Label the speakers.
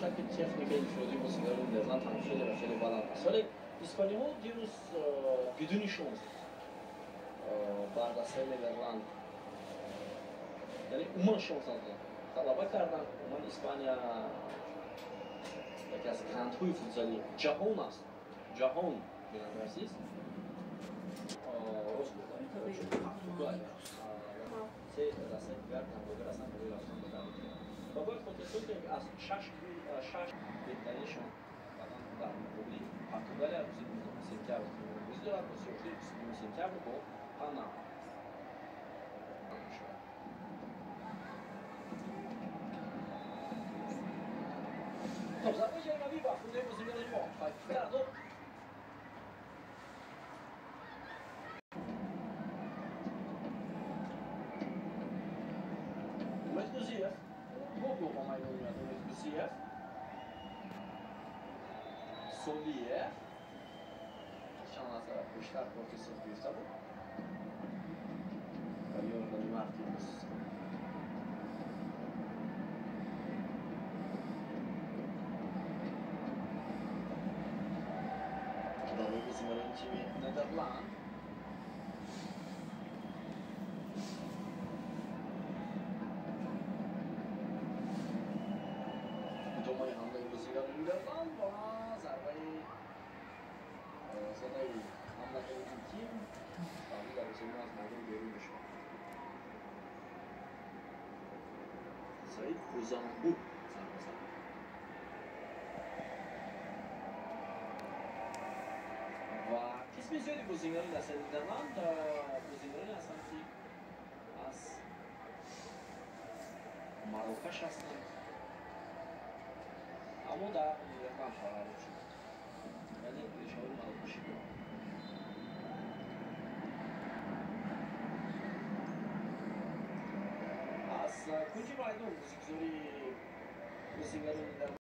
Speaker 1: бошад, ки техникаи инфиродии бозигарони Нидерланд ҳам хеле ва хеле баланд аст. Вале испаниҳо дирӯз бидуни шонс бар дастаи Нидерланд, яъне умуман шонс надоданд, ғалаба карданд. Умуман Испания яке аз грандҳои футзали ҷаҳон аст. Ҷаҳон, бинандаи азиз. Рост гуфтам, Португалия се дастаи дигар даъвогар ҳастанд барои рафтан ба даври финал. Ва бояд хотиррасон кунем, ки аз шаш беҳтариншон баъдан дар муқобили Португалия рӯзи 19 сентябр бозӣ дорад, бозии охири 29 сентябр бо Панама мешавад. Хоб, зарбаи ҷаримавӣ ба фундаи бозигарони мо Фердо. Умед Гузиев гол ба майдон меояд. Умед Гузиев, Солиев чанд лаҳза пештар корти сурх гирифта буд ва Йордани Мартинс. Барои бозигарони тими Нидерланд идомаи ҳамлаи бозигарони Нидерланд ва зарбаи задаи ҳамлагари ин тим баъди дарвозаи аз майдон берун мешавад. Саид Бузанбу зарба зад. Ва қисми зиёди бозигарони дастаи Нидерланд бозигароне ҳастанд, ки аз Марокаш ҳастанд, аммо дар Нидерланд таваллуд шуданд, яъне решаҳои марокашӣ доранд. Аз кунҷи майдон бозигузории бозигарони Нидерланд.